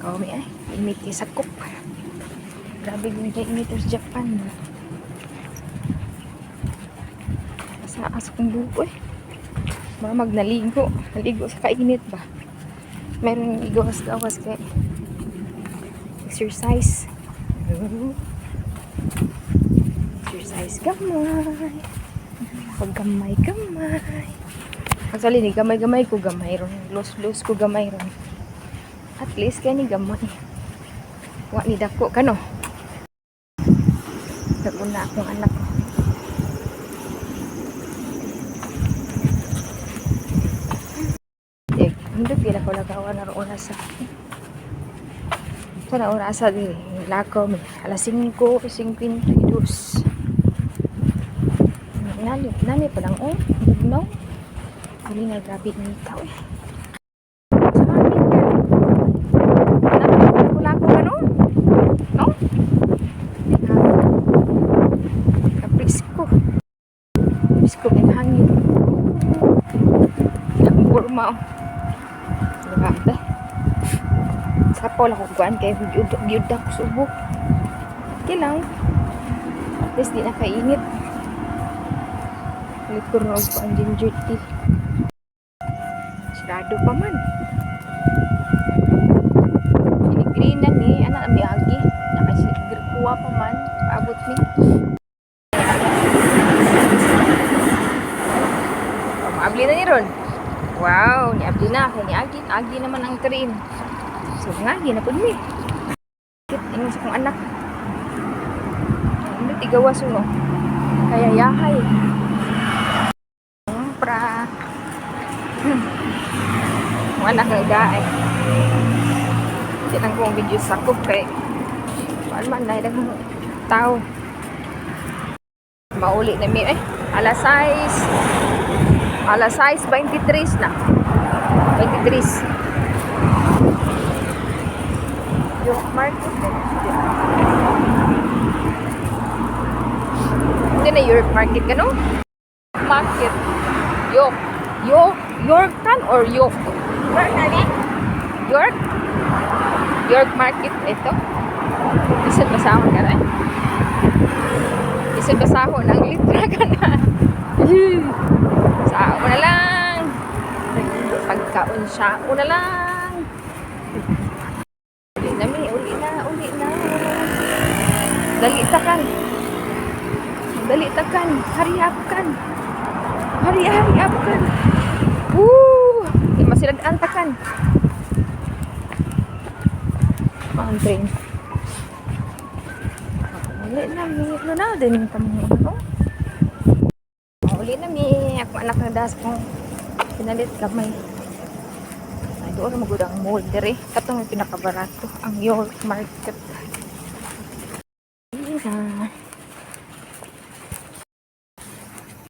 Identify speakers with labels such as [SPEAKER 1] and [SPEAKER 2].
[SPEAKER 1] Lakaw mi ay. Init kay sakop. Grabe gyud kay init sa Japan. Sa asa kong buko eh. Mura magnaligo. Naligo sa kainit ba? Meron igawas-gawas kay exercise. Exercise gamay. Paggamay-gamay. Actually, ni gamay-gamay ko gamay ron. Los-los ko gamay ron. At least kaya ni gamay. Wa ni dako kano. Naguna akong anak ko. Eh, hindi pila ko lagawa na roon sa sa na orasa di lakaw mi alas 5:52. Nani nani pa lang, oh, bugnaw. Dili na, grabe ni tao eh. Sa hangin ka. Lako ka, no? No? Kaprisko. Prisko ng hangin. Ang burma, oh. Grabe. Sa wala ko kuan kay gyud gyud ako subo. Okay lang. At least di na kainit. Ulit ko rin og kuan, ginger tea. Sarado pa man. Ini na ni, ana mi agi. Nakasikuha pa man. Paabot ni. Oh, maabli na ni ron. Wow, niabli na. Kay niagi, agi naman ang train. So, nga, na pud mi. Kit, ingon sa kong anak. Hindi, tigawas uno. Kaya yahay. Pra. Mga anak ng daay. Tinang kong video sakop kay kuan man na daghang tao. Mauli na mi eh. Alas 6. Alas 6:23 na. 23. York Market. Hindi na York Market ka, no? Market. York. York. York kan or York? York? York Market. Ito. Bisan basahon ka na eh. Bisan basahon ang litra ka na. Sa na lang. Pagkaon siya. Una lang. Uli na mi. Uli na. Uli na. Dali takan. Dali takan. Hurry up kan. Hurry, hurry up kan. Woo! Di masilagan takan. Ang train. Uli na mi. Ano na din kami ano? Uli na mi. Ako anak na das kong pinalit kamay. Ay, doon magud ang mall dire. Katong yung pinakabarato, ang York Market. Uli na.